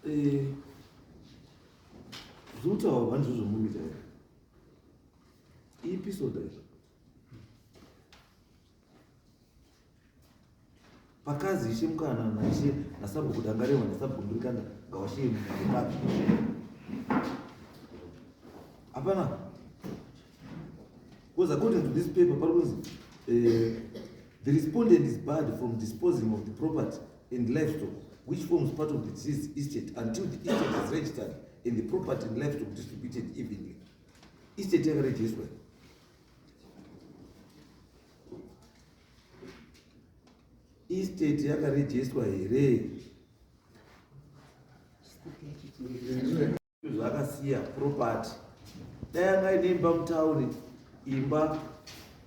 Eh, zvekutaurwa ndizvo zvomunoita here? Iepisode izvo. Pakazi ishe mukana naishe nasabhuku Dangarembwa nasabhuku Ndurikanda ngawashiye mupapi. Hapana. Because according to this paper, pari kunzi eh, the respondent is barred from disposing of the property and livestock which forms part of the deceased estate until the estate is registered and the property and livestock distributed evenly. Estate yakaregisterwa. Estate yakaregisterwa here? Zvaakasiya property. Dai anga aine imba mutauni, imba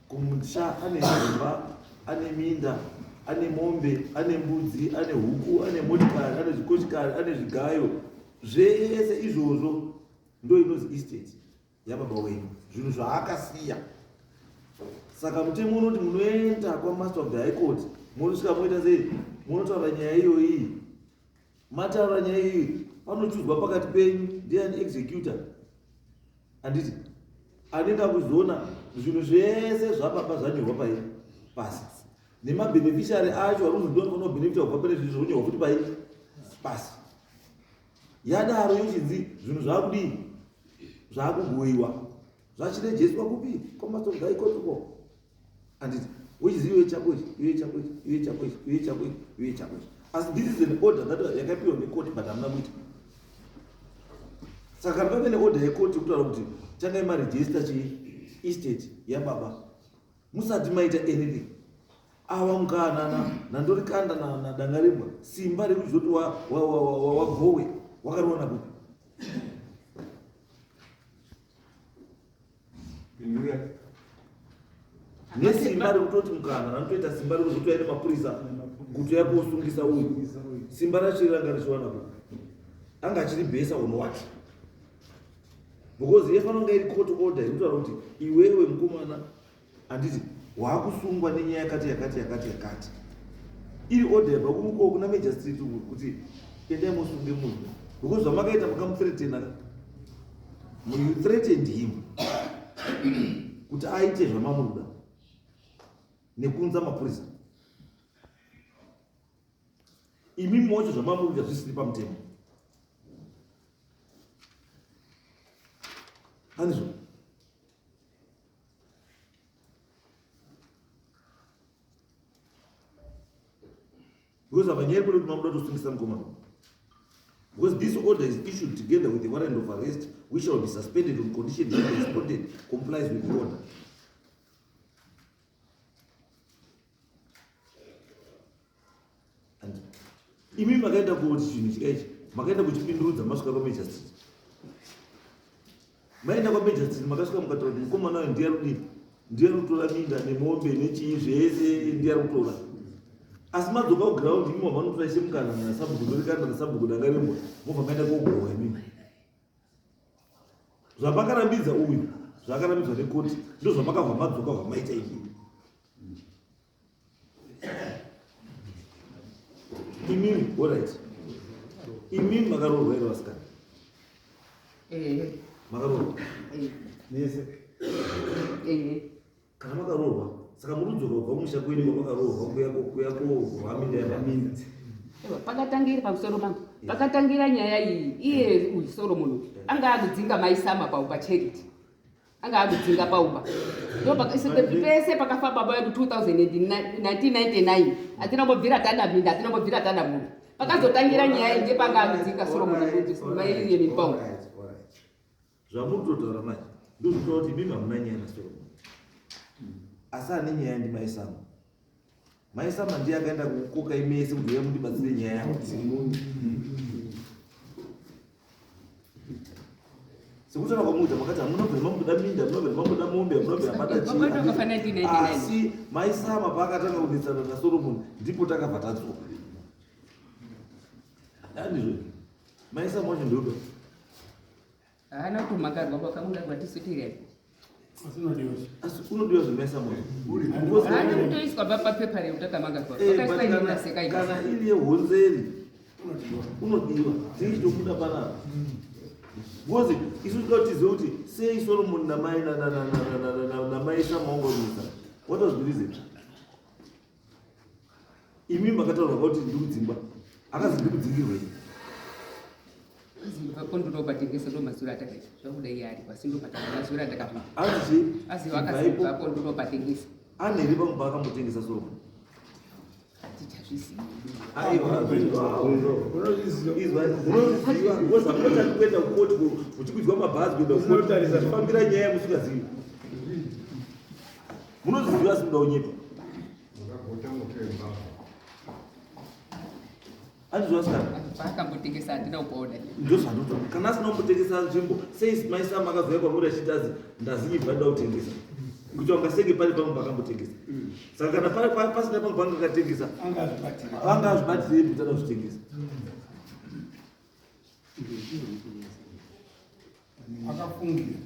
kumusha, ane imba, ane minda, ane mombe, ane mbudzi, ane huku, ane motikari, ane zvikochikari, ane zvigayo. Zvese izvozvo ndo inonzi estate yababa wenyu, zvinhu zvaakasiya. Saka mutemo unoti munoenda kwamaster of the high court, monosvika moita sei? Munotaura nyaya iyoyi. Mataura nyaya iyi panochuzwa pakati penyu ndiani executor handiti anenge akuzoona zvinhu zvese zvababa zvanyorwa pai pasi nemabeneficiary acho ari kuzi ndoanofanira kubenefita kubva pane zvinhu zvonyorwa futi pai pasi yadaro yochinzi zvinhu zvakudii zvakugoiwa zvachirejeswa kupi kwamasongaikotoko handiti which is iwe chako ichi iwe chako ichi iwe chako ichi iwe chako ichi iwe chako ichi asi this is an order that yakapiwa necourt but hamuna kuita saka kana pave neorder yecourt yekutaura kuti tangai maregister chii estate yababa musati maita anything awa mukaanana nandorikanda nadangarembwa simba rekuzoti wagowe wakariwana kupi Nesimba rekutoti mukana vanotoita simba rekuzotouya nemapurisa kuti uya kosungisa uyu. Simba racho ranga richiwana kupi? Anga achiri bhesa on what? Because yefanira kunge iri court order yekutaura kuti iwewe mukomana handiti waakusungwa nenyaya yakati yakati yakati yakati. Iri order yabva kuko kuna Major Street uku kuti endai mosunge munhu. Because zvamakaita makamuthreatena ka. You threatened him kuti aite zvamamuda nekuunza mapurisa. Imi mocho zvamamuda zvisiri pamutemo. Handizvo? Because apa nyaya yekuti mamuda kutosungisa mukomana. Because this order is issued together with the warrant of arrest which shall be suspended on condition that the respondent complies with the order. And imi makaenda kuti chinhu chika ichi makaenda kuchipindurudza masvika kwamagistrate. Maenda kwamagistrate makasvika mukataura kuti mukomana uyu ndiye ari kudii? Ndiye ari kutora minda nemombe nechii zvese ndiye ari kutora. Asi madzoka kuground imi mabva notora ishe mukana nasabhuku ndorikanda nasabhuku dangarembwa mobva maenda kogohwa imimi. Zvapakarambidza uyu zvakarambidzwa nekoti ndozvamakabva madzoka zvamaita imimi. Imimi, alright. Imimi makaroorwa here vasikana? Eh. Makaroorwa? Eh. Nese. Eh. Kana makaroorwa, saka muri kudzoka kubva kumusha kwenyu kwamakaroorwa kuya kuya koorwa minda yamaminda. Pakatangira pamusoro pangu. Pakatangira nyaya iyi, iye uyu Solomon anga akudzinga mai Sama paumba charity. Anga akudzinga paumba. Pese pakafa baba vedu 1999 hatina kumbobvira tada minda, hatina kumbobvira tada munhu. Pakazotangira nyaya iyi ndepanga akudzinga Solomon mai Lilian paumba. Zvamuri kutotaura manje ndozvinotaura kuti imimi hamuna nyaya naSolomon. Asi ane nyaya ndimai Sama. Mai Sama ndiye akaenda kukoka imese kuti uya mundibatsire nyaya yangu. Sekutaura kwamuita makati hamuna kubvira mamuda minda, hamuna kubvira mamuda mombe, hamuna kubvira mada chii. Asi mai Sama paakatanga kunetsana naSolomon ndipo takabva tadzoka. Handizvo. Mai Sama wacho ndoga. Haana kumakarwa kwakabuda kwatisitira. Asi unodiwa zvemaisa moyo. Haana kutoiswa papepa rekuti akamangarwa. Eh, Pakaiswa but inini ndaseka kana iri yehonzeri. Unodiwa. Tiri chitobuda panapa. Because isu tinoda kuti tizive kuti sei Solomon namai namai Samaungomisa. What was the reason? Imi makataura kuti ndiri kudzingwa. Akazi ndiri kudzingirwei? Kondinobatengesa ndo mazura atakaita zvakuda iye ari pasi ndo mazura atakaita. Azi chii? Azi wakazibva kondinobatengesa. Ane here pamwe paakambotengesa Solomon? Unozviziva kuenda kukoti uchikwidzwa mabhazi kuenda kukoti fambira nyaya yamusingazivi. Munozviziva asi muda kunyepa. Paakambotengesa handina kupaona. Ndozvandinotaura. Kana asina kumbotengesa nzvimbo, sei mai Sam akazouya kwamuri achiti azi ndazinyibva ndoda kutengesa. Kuti wangasenge pane pamwe paakambotengesa. Saka kana pasina pamwe paanga akatengesa, anga azvibatirei kuti ada kuzvitengesa. Akafungira.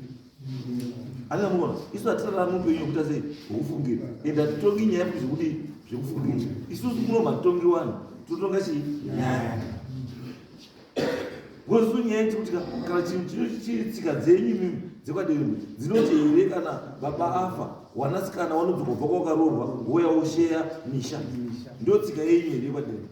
Ani amuona isu hatirarami upenyu hwekuita sei hwekufungira ende hatitongi nyaya kuti zvekudii zvekufungira isusu kuno matongi wani totonga chii nyaya because isu nyaya yetikuti kana chinhu chino chiri tsika dzenyu imimi dzekwaderembwe dzinoti here kana baba afa wanasikana wanodzoka kubva kwakaroorwa wouya wosheya misha ndo tsika yenyu here yekwaderembwe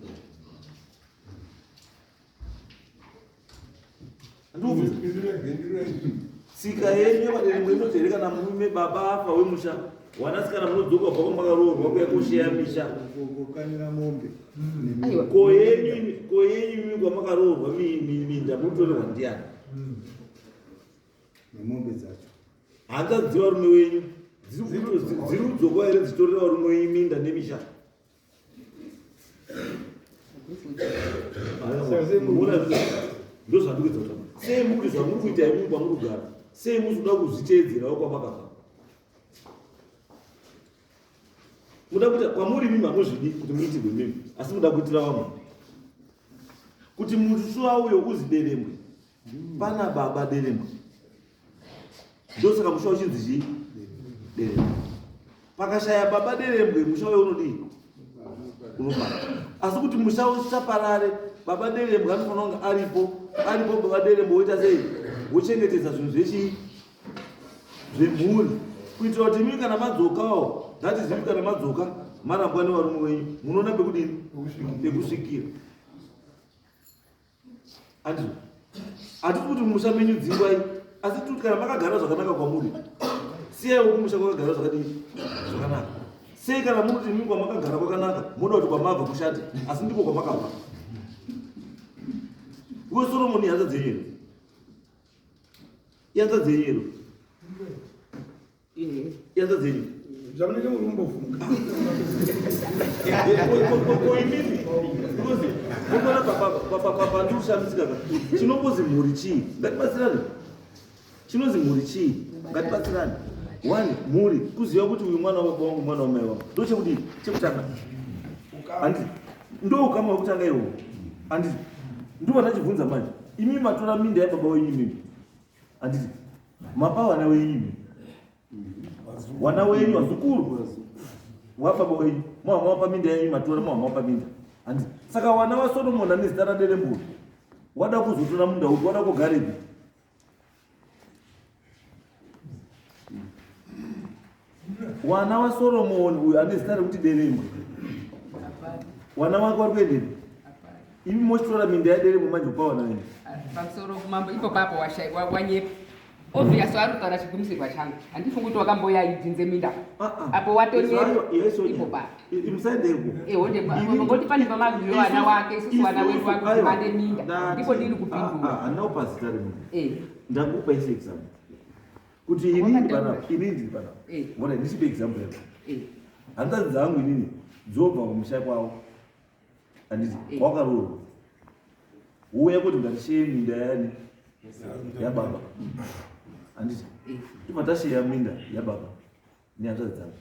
Tsika yenyu yevaderengwe inoti here kana murume baba afa wemusha wanasikana munodzoka kubva kwamakaroorwa kuya kosheya misha ko yenyu ko yenyu imi kwamakaroorwa minda munotorerwa ndiani nemombe dzacho hanzvadzi dzevarume wenyu dziri kudzokwa here dzichitorera varume wenyu minda nemisha Ndozvandikuedza kutaura. Sei muri zvamuri kuita imimi kwamuri kugara? Sei musi kuda kuzviteedzerawo kwamakabva? Muda kuita kwamuri imimi hamuzvidi kuti muitirwe imimi, asi muda kuitira vamwe. Kuti muswa uyo uzi derembwe. Pana baba derembwe. Ndosaka musha uchinzi chii? Derembwe. Pakashaya baba derembwe musha uyo unodii? Unoparara. Asi kuti musha usaparare, baba derembwe anofanira kunge aripo, aripo baba derembwe woita sei? Wochengetedza zvinhu zvechii? Zvemhuri. Kuitira kuti imi kana madzokawo, that is imi kana madzoka marambwa nevarume wenyu, munoona pekudini? Pekusvikira. Andrew, hatisi kuti mumusha menyu dzingwai, asi tiri kuti kana makagara zvakanaka kwamuri, siyaiwo kumusha kwakagara zvakadii zvakanaka. Sei kana muri kuti imi kwamakagara kwakanaka, moda kuti kwamabva kushate, asi ndiko kwamakabva. Uye Solomoni hanzvadzi yenyu here? Ihanzvadzi yenyu here? Ihanzvadzi dzenyu. Zvamunenge muri kumbofunga. Ko imimi because munoona pandikushamisika ka chinongozi mhuri chii ngatibatsirane chinonzi mhuri chii ngatibatsirane one mhuri kuziva kuti uyu mwana wababa wangu mwana wamai wangu ndochekudii chekutanga handiti ndo ukama hwekutanga ihwohwo handiti ndo vandachibvunza manje imi matora minda yababa wenyu imimi handiti mapa vana wenyu imi wana wenyu wazukuru wababa wenyu mwa mawapa minda yenyu matora mwa mawapa minda handiti saka wana wasolomoni ane zita raderemburi wada kuzotora munda upi wada kugarepi Wana waSoromoni uyu ane zita rekuti Derembwe. Wana wake wari kuendepi? Imi mochitora minda yaDerembwe manje kupa wana wenyu. Pamusoro mambo ipo papo wanyepa. Obvious ari kutaura chigumisirwa changu. Handifungi kuti wakamboya idzinze minda. Ah, ah. Apo watonyepa ipo papo. Musaendeko. Eh, honde ngoti pane pamagiro wana wake isusu wana wedu wake vane minda. Ndipo ndiri kupindura. Handina kupa zita remunhu. Eh. Ndakupa isi example. Kuti inini panapa, inini ndiri panapa. Eh. Ngona ndichipe example yako. Eh. Hanzvadzi dzangu inini dzobva kumusha kwavo. Handiti Eh. wakaroorwa. Wouya kuti ngatishiye minda yani yababa. Handiti Eh. tobva tashiya minda yababa nehanzvadzi dzangu.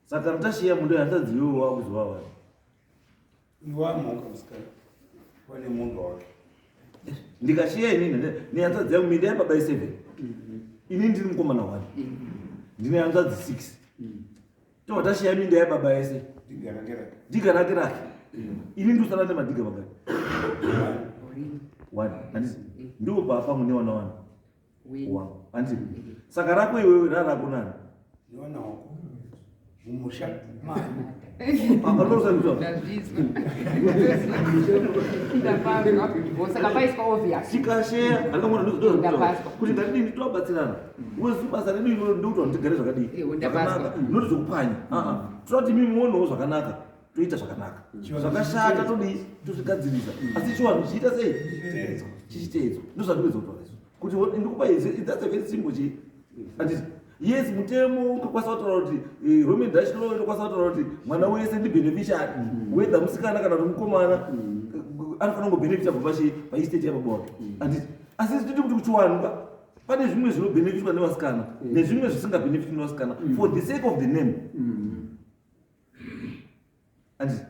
Saka kana tashiya munda yehanzvadzi iwewe wakuzova wani. Iwamhoka musikana. Wane munda wake. Ndikashiya inini nehanzvadzi yangu minda yababa iseven. Inini ndiri mukomana one. Ndine hanzvadzi 6. Tobva tashiya minda yababa yese. Diga rake rake. Diga rake rake. Ini ndosara nemadhiga mangani? One. Handiti ndiwo baba mune wana wana wangu, handiti? Saka rako iwewe rarako nani? Newana wako mumusha mani. Saka paiswa obvious. Tikasheya Ndapaswa. Kuti ngatidini, tobatsirana wezi basa redu iroro, ndikuti vanhu tigare zvakadii? Ndapaswa. Zvakanaka, noti zvokupwanya. Toda kuti mimi muonewo zvakanaka, toita zvakanaka, zvakashata todii? Tozvigadzirisa. Asi chiwanhu chiita sei? Chichiteedzwa. Ndozvandikuedza kutaura izvo, kuti ndikupa izi, that's a very simple chii, handiti? Yes, mutemo unokwanisa kutaura kuti Roman Dutch law inokwanisa kutaura kuti mwana wese ndibeneficiary, whether musikana kana kuti mukomana, anofanira kungobenefita kubva pachi paestate yababa wake, handiti? Asi titi kuti kuchiwanhu ka pane zvimwe zvinobhenefitwa nevasikana nezvimwe zvisingabhenefitwi nevasikana for the sake of the name, handiti?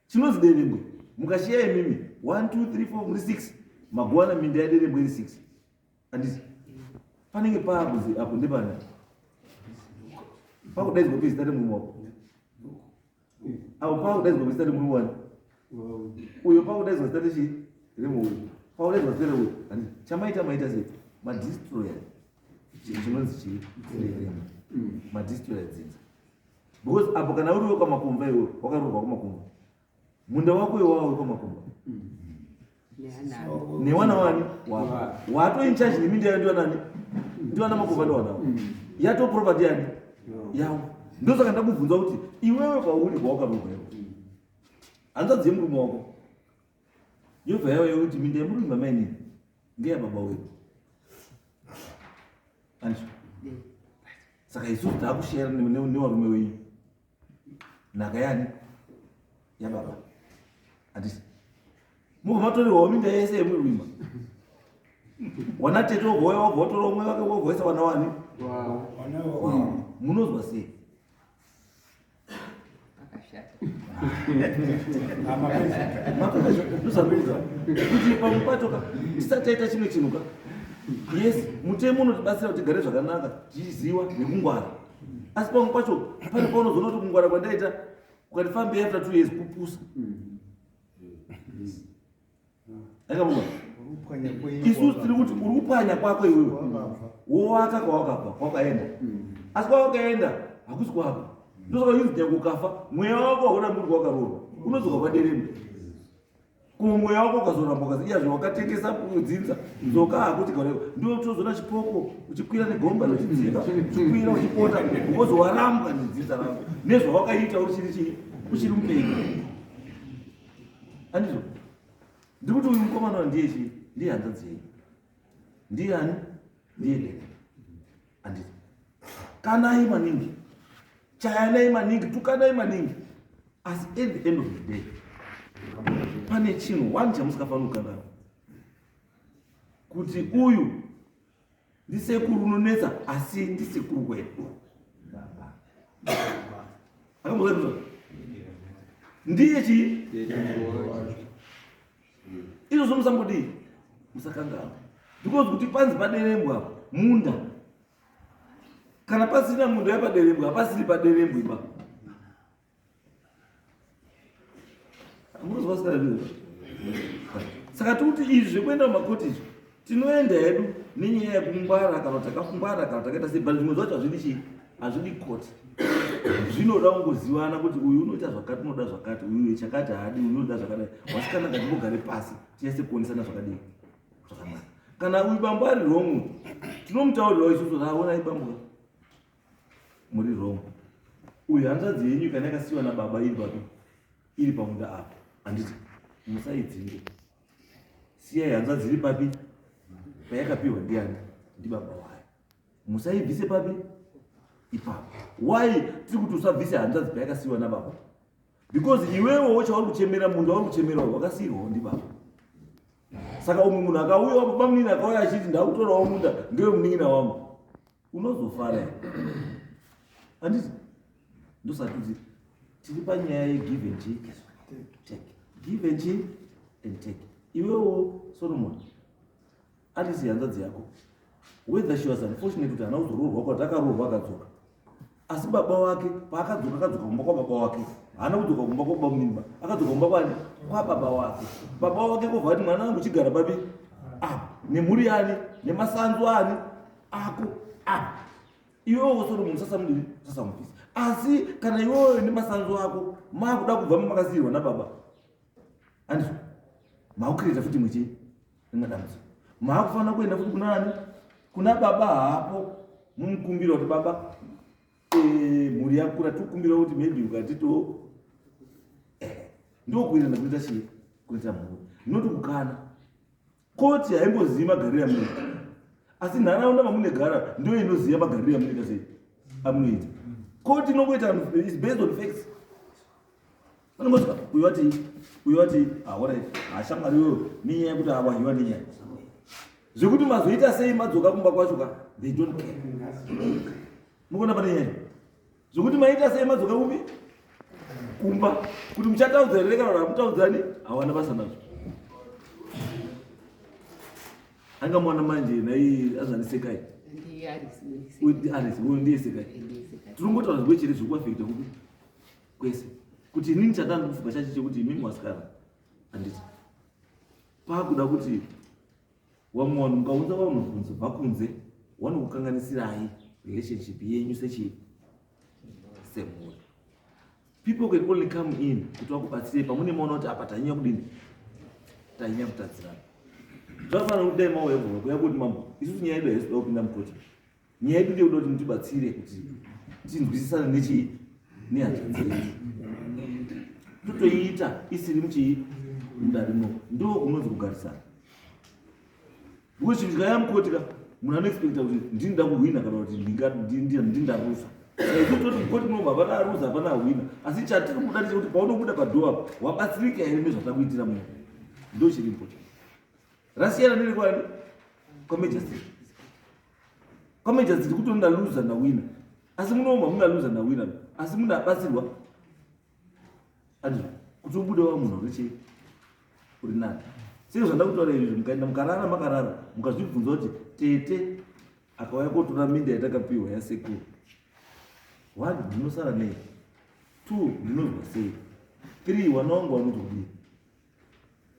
Chinonzi derembwe, mukashiya imimi 1 2 3 4 muri 6, magowana minda yaderembwe iri 6, handiti? Panenge paakuzi apo ndepana pakudaidzwa pezita remurume wako, apo pakudaidzwa pezita remurume wani uyo, pakudaidzwa zita rechii? Remuuyo, pakudaidzwa zita reuyo, handiti? Chamaita maita sei? Madestroya chinhu chinonzi chii? Derembwe. Madestroya dzinza, because apo kana uriwe kwamakumva, iwe wakaroorwa kwamakumva, munda wako iwawo uri kwamakumva newana wani wako wato in charge neminda yayo ndiwanani? Ndiwana makumva, ndiwanawo yato property yani yavo. Ndosaka ndakubvunza kuti iwewe kwauri kwawakaroorwa iwe, hanzvadzi yemurume wako yobva yauya kuti minda yemurume mamainini ngeyababa wedu, andizvo? Saka isusu taakushera nevarume wenyu nhaka yani? Yababa, handiti? Mubva matorerwawo minda yese yemurima, wana tete wobva wabva watora umwe wake, wobva wana wani? Wana wako. Munozwa sei? Pakashata. Amapedza. Ndozvakuudza kuti pamwe pacho ka tisati taita chimwe chinhu ka, yes, mutemo unotibatsira kuti tigare zvakanaka tichiziva nekungwara, asi pamwe pacho pane paunozoona kuti kungwara kwandaita ukati fambei after 2 years kupusa. Aikamuka isusu tiri kuti uri kupwanya kwako iwewe, wowaka kwawakabva, kwawakaenda, asi kwawakaenda hakusi kwako. Ndosaka inzi nyange ukafa, mweya wako hauna muri kwawakaroorwa, unodzoka kwaderembe. Kuma mweya wako ukazoramba ukazi iyazvo wakatengesa dzinza, dzoka hakuti gaureko. Ndiwo tozoona chipoko uchikwira negomba uchidzika, uchikwira uchipota, because warambwa nedzinza rako nezvawakaita uchiri chii? Uchiri mupenyu, andizvo? Ndikuti uyu mukomana ndiye chii? Ndiye hanzvadzi yenyu. Ndiye ani? Ndiye dede, handiti? Kanai maningi, chayanai maningi, tukanai maningi, asi at the end of the day pane chinhu one chamusikafaniri kukanganwa, kuti uyu ndisekuru unonetsa, asi ndisekuru wedu. Akambozaizva ndiye chii? Izvozvo musambodii, musakanganwa, because kuti panzi paderembwa apa munda, kana pasina munda yapaderembwa, hapasiri paderembwa ipapo. Munozwa sikana? Saka tikuti izvi zvekuenda mumakoti izvi, tinoenda hedu nenyaya yekungwara, kana kuti takakungwara, kana takaita sei, but zvimwe zvacho hazvidi chii? Hazvidi koti. Zvinoda kungozivana kuti uyu unoita zvakati, unoda zvakati, uyu chakati haadi, uyu unoda zvakadai. Wasikana, ngatimbogare pasi tinyase kuonesana zvakadii? Zvakanaka. Kana uyu bambo ari wrong, tinomutaurirawo isusu, aonai bambo, muri wrong. Uyu hanzvadzi yenyu kana yakasiyiwa nababa iri papi? Iri pamunda apo, handiti? Musaidzinge, siyai hanzvadzi iri papi? Payakapiwa ndiani? Ndibaba wayo. Musaibvise papi? Ipapo. Why tiri kuti usabvise hanzvadzi payakasiyiwa nababa? Because iwewo chauri kuchemera, munda wauri kuchemera wakasiyirwawo ndibaba. Saka umwe munhu akauya, baba munini akauya achiti ndakutorawo munda, ndewe munin'ina wangu, unozofara here? Handiti? Ndosati kuti tiri panyaya yegive and take, give and take. Iwewo Solomon, Alice hanzvadzi yako, whether she was unfortunate kuti haana kuzoroorwa, kuti akaroorwa akadzoka, asi baba wake paakadzoka, akadzoka kumba kwababa wake. Haana kudzoka kumba kwababa munimba, akadzoka kumba kwani? Kwababa wake. Baba wake kobva ati mwana wangu chigara papi? Apa. Nemhuri yani? Nemasanzu ani? Ako apa. Iwewo Solomon usasamudini, usasamubvisa. Asi kana iwewe nemasanzu ako makuda kubva mamakasiyirwa nababa, andizvo makucreata futi imwe chii? Rimwe dambudziko. Makufanira kuenda futi kuna ani? Kuna baba hapo mumukumbira kuti baba mhuri yakura tikukumbira kuti maybe ukatito ndokuenda kunoita chii? Kunoita mhuri. Not kukana. Koti haimbozivi magariro amunoita, asi nharaunda mamunegara ndiyo inoziva magariro amunoita sei amunoita. Koti inongoita is based on facts. Vanongosvika uyu wati uyu wati alright, hashamwari iyoyo nenyaya yekuti awahiwa nenyaya zvekuti mazoita sei madzoka kumba kwacho ka, they don't care. Mukuona pane nyaya zvekuti maita sei madzoka kupi kumba, kuti muchataudza here kana kuti hamutaudzani, hawana basa nazvo. Angamuona manje nai azvanisekai uyu ndiye Sekai. Tiri kungotaura zvimwe chete zviri kuafekta kupi kwese, kuti inini chandanga kufunga chacho chekuti imimi wasikana handiti pakuda kuti vamwe vanhu mukaunza vanhu kunze bva kunze vanokukanganisirai relationship yenyu sechii semhuri. People can only come in kuti vakubatsirei pamune maona kuti apa tanyanya kudini, tanyanya kutadzirana. Zvafanira kuti dai mauya kubva kuya kuti mambo, isusu nyaya yedu haisi kuda kupinda mukoti, nyaya yedu ndeyekuda kuti mutibatsire kuti tinzwisisane nechii nehanzvadzi yedu, totoiita isiri muchii mudare muno. Ndo kunonzi kugarisana, because chinhu chikaya mukoti ka, munhu anoexpecta kuti ndinoda kuhwina kana kuti ndindaruza. Saka toti mukoti munomu hapana aruza, hapana ahwina, asi chatiri kuda ndechekuti paunobuda padoor apa wabatsirika here nezvatakuitira munhu, ndo chiri important. Rasiyana nerekwani kwamagistrate. Kwamagistrate kuti unoda luza nawina, asi munomu hamuna luza nawina, asi munhu abatsirwa andi kuti ubude wa munhu uri chii uri nani. Sei zvandakutaura izvi, mukaenda mukarara makarara mukazvibvunza kuti tete akauya kotora minda yatakapiwa yasekuru, one, ndinosara nei? Two, ndinozwa sei? Three, wana wangu vanoti kudii?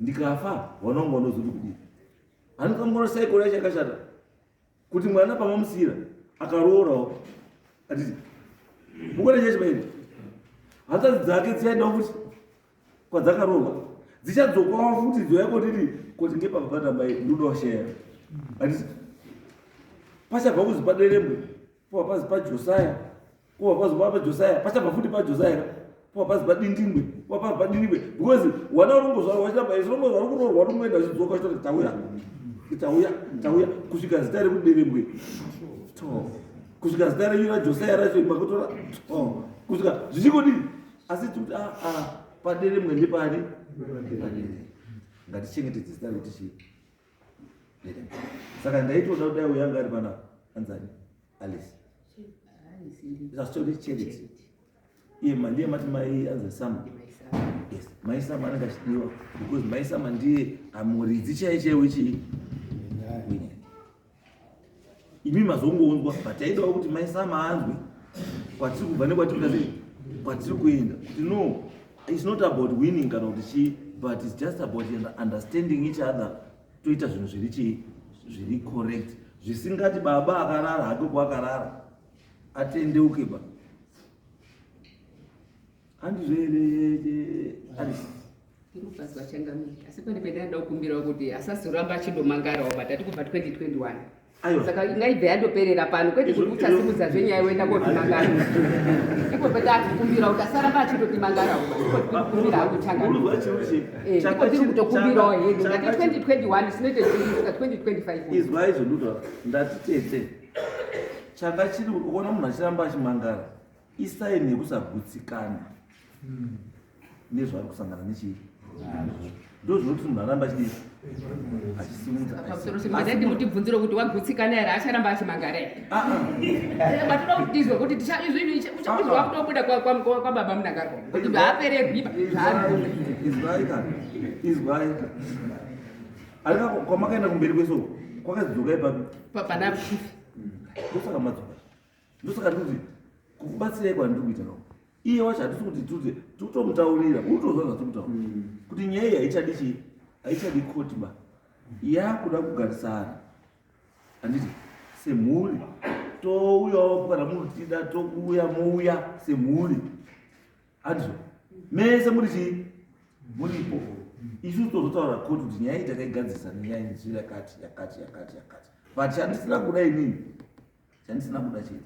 Ndikafa wana wangu vanozoti kudii? Handikamboona cycle yacho yakashata kuti mwana pamamusiyira akaroorawo, atiti mukuona chechi maini hanzvadzi dzake dzichaendawo futi kwadzakaroorwa, dzichadzokawo futi dzoya kotiti kuti ngepapa mai ndoda share, atiti pachabva kuzi paderembwe pova pazi pajosaya, pova pazi pajosaya, pachabva futi pajosaya, pova pazi padindingwe, pova pazi padindingwe, because wana urongozvarwa vachiramba izvo vari kuroorwa ringoenda vachidzoka vachitoti tauya tauya tauya kusvika zita rekuderembwe to kusvika zita renyu rajosaya racho makutora to kusvika zvichingodii. Asi tikuti aa paderembwe ndepari ndepadere, ngatichengetedze zita rekuti chii Derembwe. Saka ndaitoda kudai uyo anga ari panapa anzani Alice Zastori Charity, iye ndiye mati mai anzi Sama. Yes, mai Sama anenge achidiwa because mai Sama ndiye amuridzi chaiye chaiye wechii wenyaya. Imi mazongounzwa, but taidawo kuti mai Sama anzwe kwatiri kubva nekwatiri kuita sei kwatiri kuenda, kuti no, it's not about winning kana kuti chii, but it's just about understanding each other, toita zvinhu zviri chii zviri correct, zvisingati baba akarara hake kwakarara atendeuke ba. Handizvo here, Alice? Ndinobvazwa changamire, asi pane pendinoda kukumbirawo kuti asazoramba achindomangarawo, but ati kubva 2021. Aiwa. Saka ngaibve yandoperera pano, kwete kuti uchasimudza zvenyaya woenda kotimangara. Ipo petakukumbira kuti asaramba achindotimangarawo, iko tiri kukumbira hangu changamire. Uruzwa chiro chii? Iko tiri kutokumbirawo hedu ngati 2021 sinoite kusvika 2025. Izwa izvo ndutaura ndati tete changa chiri ukuona munhu achiramba achimangara isign yekusagutsikana nezvaari kusangana nechii, ndo zvinoti munhu aramba achidii achisimudza. Pamusoro chemadadi mutibvunzire kuti wagutsikana here, acharamba achimangara here? Ah, ah. Batinoda kuti tizwe kuti izvi wakutobuda kwababa Mnangagwa kuti haapererwi zvaari. Izwai kana izwai alika kwamakaenda kumberi kwese uko kwakadzoka ipapi? Pana chief. Ndosaka madzoka, ndosaka ndikuti kukubatsirai kwandiri kuita kako. Iye wacho hatisi kuti tute tikutomutaurira, urikutozwa zvatikutaura kuti nyaya iyi haichadi chii, haichadi koti ba, yakuda kugarisana, handiti? Semhuri touyawo, kana murutida tokuuya, mouya semhuri, handizvo? Mese muri chii, muripo. Isusu tozotaura koti kuti nyaya iyi takaigadzirisa nenyaya nzira yakati yakati yakati yakati, but chandisina kuda inini, chandisina kuda chete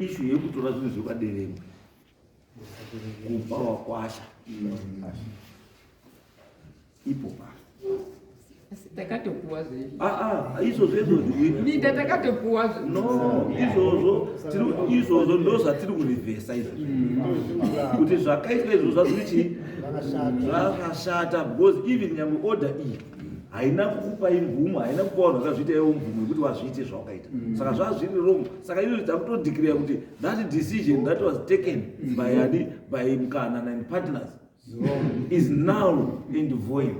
iissue yekutora zvinhu zvekwaderemwe kupa wakwasha ipo pa. Asi takatopuwa zvedu. Ah, ah, izvozvo izvozvo. Minda takatopuwa zve. No, izvozvo izvozvo ndo zvatiri kurivhesa izvozvo, kuti zvakaitwa izvozvo zvazviri chii, zvakashata, because even nyangwe order iyi haina kukupai mvumo, haina kupa vanhu vakazviita iwo mvumo yekuti vazviite zvawakaita. Saka zvazviri wrong. Saka izvo takutodeclare kuti that decision that was taken by ani, by Mukana and partners, is null and void.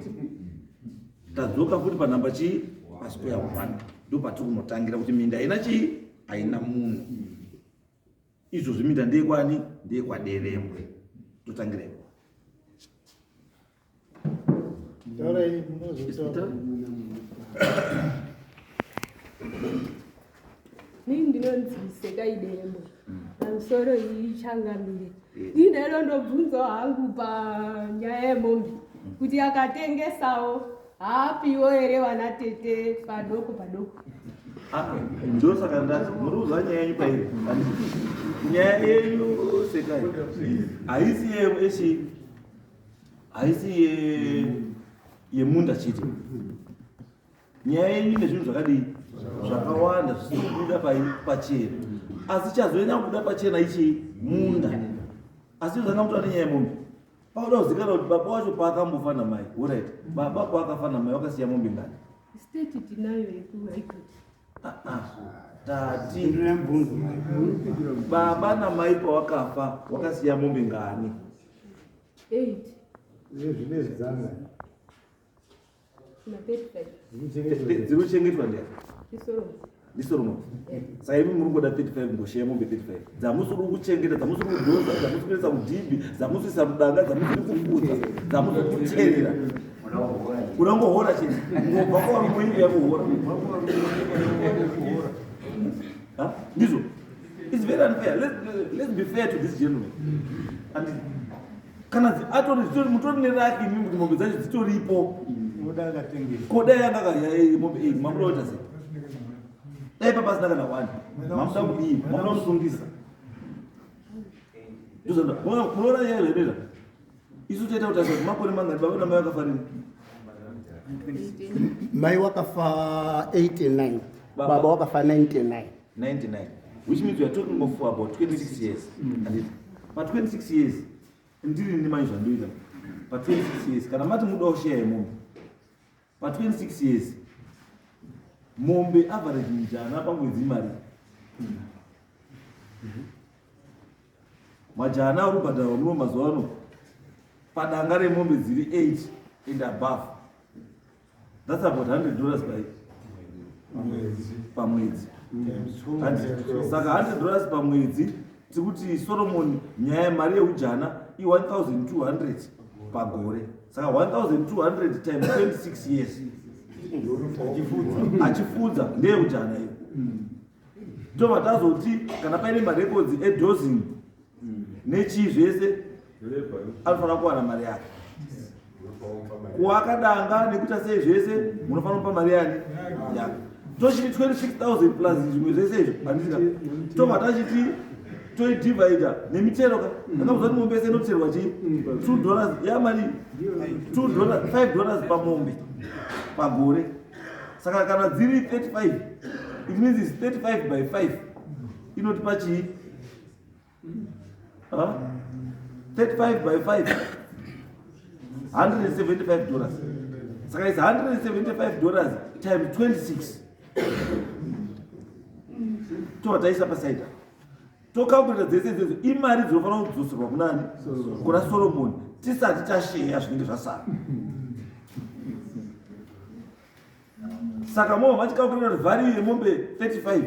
Tadzoka futi panhamba chii, pasquare one, ndo patiri kunotangira kuti minda haina chii, haina munhu. Izvozvi minda ndeyekwani? Ndeyekwaderembwe. Totangira ipo. Taurai, munozotaura. Nii ndinonzi Sekai Dembo. Pamusoro iyi, changamire. Ini ndobvunzawo hangu panyaya yemombe kuti akatengesawo haapiwo here vana tete padoko padoko? Ah, ndosaka ndati muri kuzwa nyaya yenyu pairi. Nyaya yenyu, Sekai, haisi yechi, haisi yemunda chete. Nyaya yenyu nezvinhu zvakadii zvakawanda zvisiri kubuda pachena, asi chazoenda kubuda pachena ichi munda. Asi zvanga mutora nenyaya yemombe, pakuda kuzikanwa kuti baba wacho paakambofa namai, alright, baba paakafa namai wakasiya mombe ngani? State tinayo yekuHigh Court. Ah, ah, tati baba namai pawakafa wakasiya mombe ngani? 8. Zvine zvidzanga. Na 35. Dziri kuchengetwa ndiani? Ndisolomon. NdiSolomon. Saka imi muri kuda 35, ngosheya mombe 35 dzamusiri kuchengeta, dzamusiri kudhonza, dzamusiri kuendesa kudhibhi, dzamusiri kuisa mudanga, dzamusiri kufudza, dzamusiri kuteerera, kuda ngohora chete, ngobva kwavari kuindia kuhora. Ha? Ndizvo, it's very unfair. Let's be fair to this gentleman. And kana atori mutori neraki imi kuti mombe dzacho dzitoripo. Unoda akatengesa. Ko dai anga akaya mombe 8, mamuda kuita sei? Dai papasina kana one, mamuda kudii? Mamuda kusungisa? Munoona nyaya zvinoita. Isu toita kuti asati makore mangani baba namai vakafa rini? Mai wakafa 89. Baba. Baba wakafa 99. 99, which means we are talking of for about 26 years. And pa 26 years, ndiri ndimai zvandoita pa 26 years, kana mati muda kusheya yemombe pa 26 years, mombe average mujana pamwedzi mari majana ari kubhadharwa muno mazuva ano padanga remombe dziri 8 and above, that's about $100 by pamwedzi. Saka $100 pamwedzi, tikuti Solomon nyaya yemari yeujana i1200 pagore. Saka 1200 times 26 years achifudza ndeyeujana iyo. Tobva tazoti kana paine marekodzi edosing nechii zvese, anofanira kuwana mari yake. Kuakadanga nekuita sei zvese, munofanira kupa mari yani yake. Tochiti 26,000 plus zvimwe zvese izvo, handisika? Tobva tachiti toidivhaidha nemitero ka. Ndakamuza kuti mombe yese inoterwa chii, $2 yamari, $2, $5 pamombe pagore. Saka kana dziri 35, it means is 35 by 5, inotipa chii? Huh? 35 by 5, $175. Saka is $175 times 26. Tobva taisa pasaida, tocalculata dzese idzodzo, imari dzinofanira kudzoserwa kunani? Kuna Solomon, tisati tasheya zvinenge zvasara. Saka mova machicalculata kuti value yemombe 35,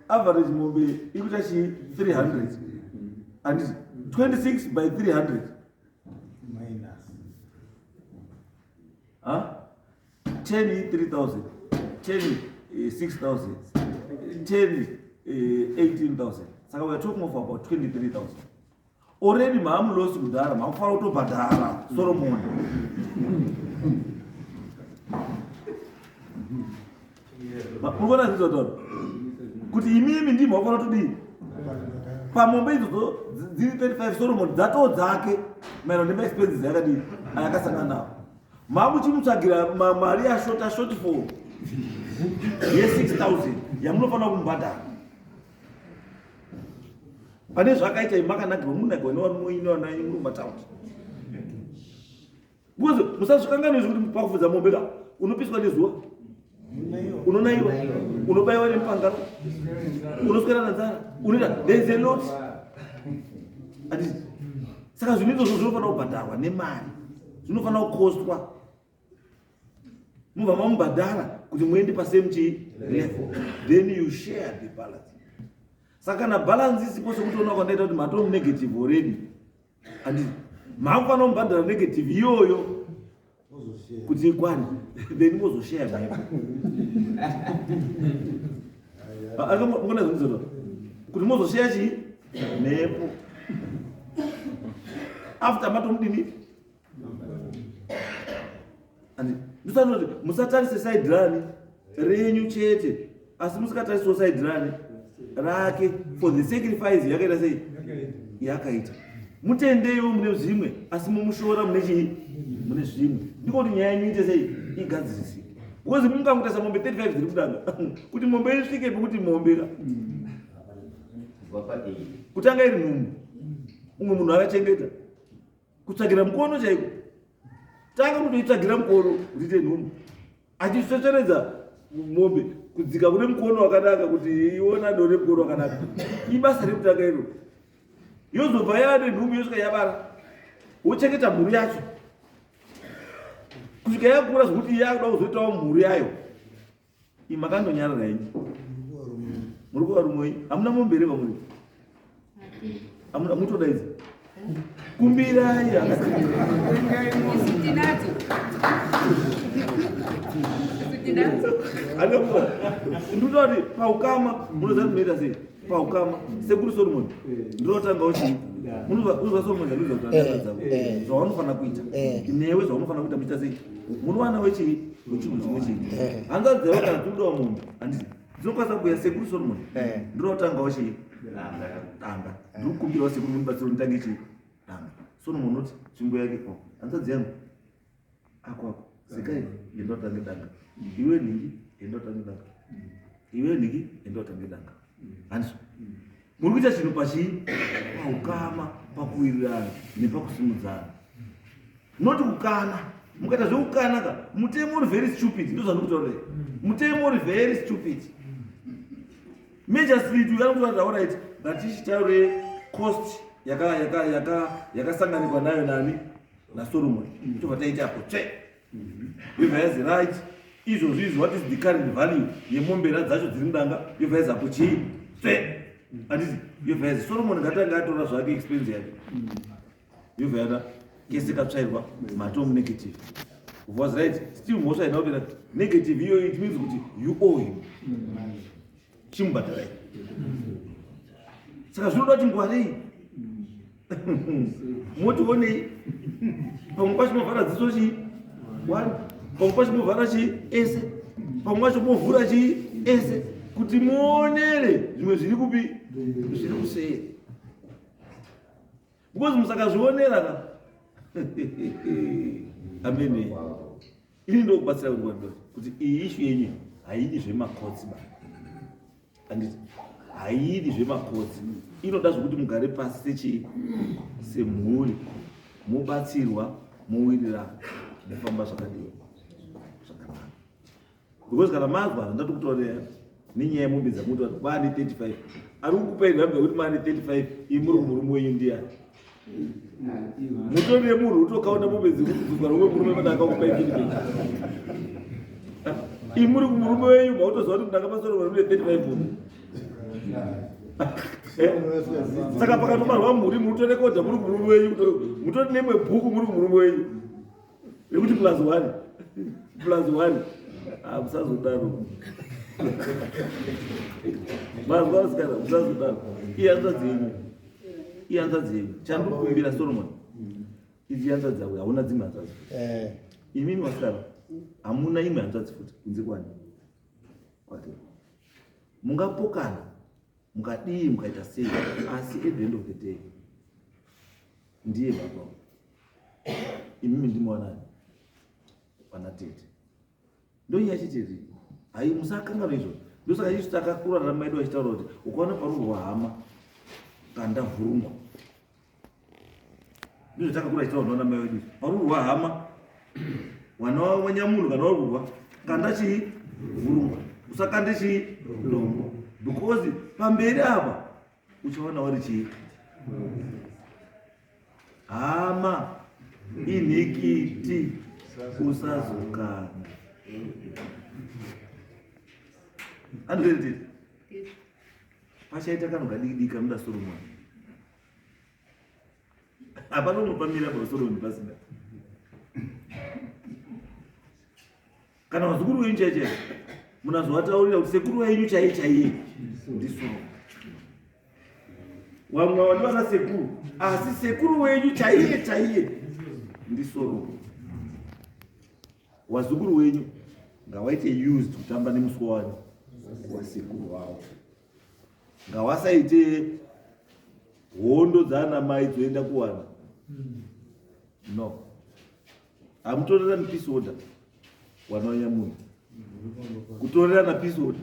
average mombe ikuita chii, 300. Handiti 26 by 300 Minus. Huh? 10 3000, 10 6000, 10 18000. Saka we are talking of about 23,000 already. Maamulosi kudhara, makufanira kutobhadhara Solomon. Murikuona zvizvotaura kuti imimi ndimi makufanira kutodii pamombe idzodzo dziri 35 Solomon dzatoo dzake maererano nemaexpenses yakadii ayakasangana nawo. Mamuchimutsvagira mari yashota, shortfall ye6000 yamunofanira kumubhadhara pane zvakaita. Makanakirwa, munakirwa nevarume nevanai muri mumataundi, because musazvikanganizvi kuti pakufudza mombe ka unopiswa nezuva, unonaiwa, unobayiwa nemupangaro, unoswera nenzara, unoita, there is a lot. Handiti saka zvinhu izvozvo zvinofanira kubhadharwa nemari, zvinofanira kukostwa, mubva mamubhadhara kuti muende pasame chii level, then you share the balance. Saka kana balance isipo, sekuti ona kwandaita kuti mato negative already, handiti makufanira kumubhadhara negative iyoyo kuti ikwane, then mozoshare mhepo. Mukona zvinizota kuti mozoshare chii mhepo after matomudini. Ndisati musatarise side rani renyu chete, asi musikatarisewo side rani rake for the sacrifice yakaita sei yakaita. Mutendeiwo mune zvimwe, asi mumushora mune chii, mune zvimwe. Ndiko kuti nyaya yenyu ite sei, igadzirisike, because mungangotarisa mombe 35 dziri kudanga kuti mombe isvike pekuti mombe ka kutanga iri nhumbu, umwe munhu akachengeta kutsvagira mukono chaiko, tanga kutoitsvagira mukono kuti ite nhumbu, achisvetsveredza mombe kudzika kune mukono wakanaka kuti iona dore mukono wakanaka. Ibasa rekutanga iro. Yozobva yava nenhumbu, yosvika yabara, wochengeta mhuru yacho kusvika yakura zvokuti yakuda kuzoitawo mhuru yayo. Imakandonyarara henyu, muri kuvarume wenyu hamuna mombe here vamuri? Hamuna, mutodaidza, kumbirai. Isu tinadzo. Isu tinadzo. Ndinoda kuti paukama munoziva kuti munoita sei paukama. Sekuru Solomon, ndinotangawo chii, unozva Solomon zvandiudza kuti andaadzako zvaunofanira kuita newe, zvaunofanira kuita muchiita sei, munowana wechii, wechinhu chimwe chii. Hanzvadzi dzavo kana dzinodawo mombe, handiti dzinokwanisa kuuya, "Sekuru Solomon, ndinotangawo chii danga, ndiri kukumbirawo sekuru mundibatsiro nditange chii danga." Solomon unoti tsvimbo yake, "Hanzvadzi yangu, ako ako sekai, enda utange danga. Iwe nhingi, enda utange danga. Iwe nhingi, enda utange danga." Handizvo muri kuita chinhu pachii, paukama, pakuwirirana nepakusimudzana, noti kukana. Mukaita zvekukana ka, mutemo uri very stupid. Ndo zvandikutaurira, mutemo uri very stupid. Magistrate uyu anokuti, "Alright, ngatichitaure cost yakasanganikwa nayo nani, naSolomon." Tobva taita apo tsve, yobva yazi, "Right, izvozvo izvi, what is the current value yemombera dzacho dziri mudanga?" Yobva yazi apo chii, tsve, handiti yobva yazi Solomon ngatanga atora zvake expense yake. Yobva yada kese katsvairwa, matom negative was right. Still mhosva haina kupera. Negative iyoyo, it means kuti you owe him, chimubhadharai. Saka zvinoda kuti ngwarei, motionei pamwe pacho movhara dziso chii one, pamwe pacho movhara chii ese, pamwe pacho movhura chii ese, kuti muonere zvimwe zviri kupi, zviri kuseri, because musakazvionera ka amene. Ini ndokubatsira kuti iyi issue yenyu haidi zvemakotsi ba, handiti haidi zvemakotsi, inoda zvokuti mugare pasi sechii, semhuri, mobatsirwa, mowirirana, mofamba zvakadii, zvakanaka. Because kana mazwa zvandati nenyaya yemombe dzamuti maane 35, ari kukupai nhamba yekuti maane 35, ii muri kumurume wenyu ndiani? Mutori nemunhu utokaunda mombe dzekudzwa rumwe murume mana akakupai feedback. Ii muri kumurume wenyu, mautoziva kuti mudanga pasoro mune 35 mombe. Eh, saka pakatobarwa mhuri mutorekodha muri kumurume wenyu, mutori nemwe bhuku muri kumurume wenyu rekuti plus one plus one. Ah, musazodaro mazwa vasikana, musazodaro. Ihanzvadzi yenyu, ihanzvadzi yenyu. Chandikukumbira Solomon, idzi hanzvadzi dzako, hauna dzimwe hanzvadzi? Eh. Imimi vasikana hamuna imwe hanzvadzi futi kunze kwani kwake? Mungapokana, mukadii, mukaita sei, asi at the end of the day ndiye baba. Imimi ndimi wanani? Vana tete. Ndonyaya chitete hai, musakanganwa izvo. Ndosaka isu takakura nana edu vachitaura kuti ukaona parurwa hama, kanda vhurungwa. Ndizvo takakura chitaura nana mai vedu, parurwa hama, wana wanyamunhu kana warurwa, kanda chii? Vhurungwa. Usakande chii? Dombo, because pamberi apa uchaona wari chii? Hama inhikiti, usazokanda. Andikuereteti pachaita kanhu kadiki diki kanoda Solomon. Hapana unopamira pa Solomon pasina kana vazukuru venyu chai chai munazovataurira kuti sekuru venyu chai chaiye ndiSolomon. Vamwe ava ndivana sekuru, asi sekuru wenyu chaiye chaiye ndiSolomon. Wazukuru wenyu ngawaite used kutamba nemuswe wani wasekuru wavo, ngawasaite hondo dzaana mai dzoenda kuwana. No, hamutorerani peace order. Wana wanyamunhu kutorerana peace order.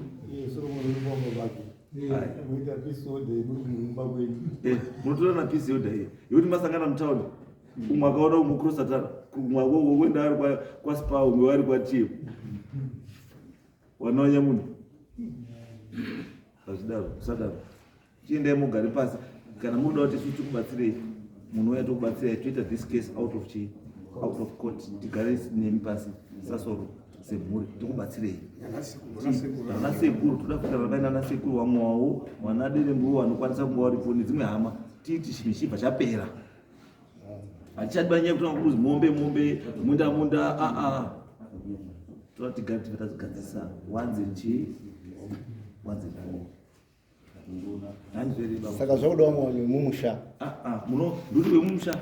Munotorerana peace order iye yekuti masangana mutauni, umwe akaona umwe kurosatara, umwe wenda ari kwaSpa, umwe ari kwaTM. Wana wanyamunhu hazvidaro, usadaro. Chiendai mugare pasi. Kana munoda kuti isu tikubatsirei, munouya tokubatsirai, toita this case out of chii, out of court. Tigare nemi pasi sasoro semhuri, tikubatsirei. Vana sekuru toda kuita paina ana sekuru vamwe wavo, vana derembuwo vanokwanisa kunge varipo nedzimwe hama, tiiti chinhu chibva chapera. Hatichadi nyaya yekutanga kuzi mombe mombe, munda munda. Aa, toda tigare tibva tazigadzisa once and chii, once and for all. Saka zvakuda vamwe vanhu vemumusha. Muno nduri wemumusha,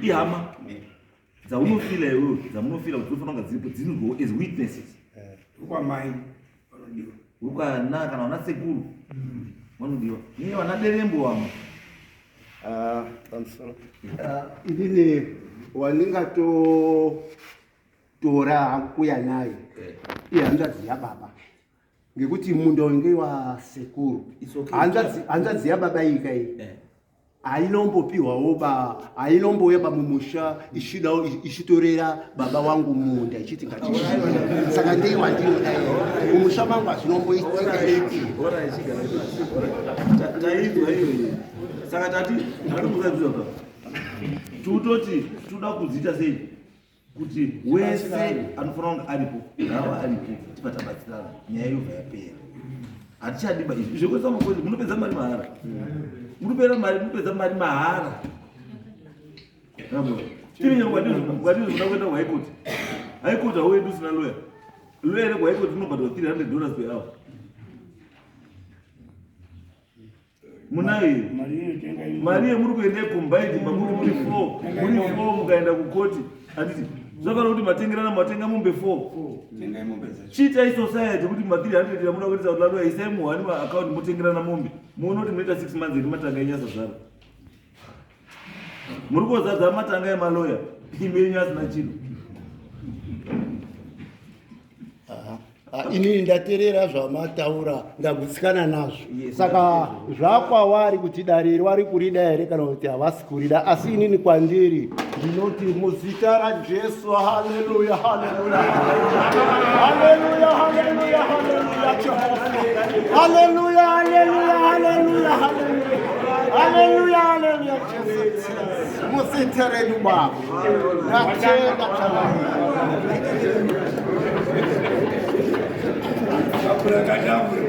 ihama dzaunofila iwewe, dzamunofila kuti dzinofanira kunga dziripo, dzinirwawo as witnesses. Kwamai vanodiwa. Urikwana kana vana sekuru vanodiwa, niye vana derembo vamwe. Ah, pamusoro. Ah, inini wandingatotora kuya naye ihanzvadzi yababa, ngekuti munda uyu ngewasekuru. It's okay. Hanzvadzi yababa iyi kai hainombopiwawo ba, hainombouya pamumusha ichidawo ichitorera baba wangu munda ichiti ngatichida. Saka ndei wandinoda iye mumusha mangu hazvinomboitika. Taizwa iyoyo. Saka tati tatimusaizwa tutoti toda kudziita sei kuti wese anofanira kunge aripo ngava aripo, tibva tabatsirana, nyaya yobva yapera. Hatichadiba izvi zvekuisa makozi. Munopedza mari mahara, munopera mari, munopedza mari mahara. Tiri kuda kuenda kuHigh Court. High Court hauendi usina lawyer. Lawyer rekuHigh Court inobhadharwa $300 per hour. Munayo mari yemuri kuenda combined makuri muri four, muri four, mukaenda kukoti, handiti zvafanira kuti matengerana, matenga mombe four. Chiitai society kuti ma300 yamuda kuendesa kulaloya, isai muhani maaccount, motengerana mombe. Muone kuti munoita 6 months iri matanga enyasazvara muri kozadza matanga emaloya, imi yenyu asina chiro. Ah, inini ndateerera zvamataura, ndagutsikana nazvo. Yes. Saka zvakwawari kuti dare vari kurida here kana kuti havasi kurida, asi inini kwandiri ndinoti muzita raJesu, haleluya, haleluya, haleluya, haleluya, haleluya, Jehova, haleluya, haleluya, haleluya, haleluya, haleluya, Jesu, muzita renyu Baba, ndatenda zvakanyanya. Abracadabra.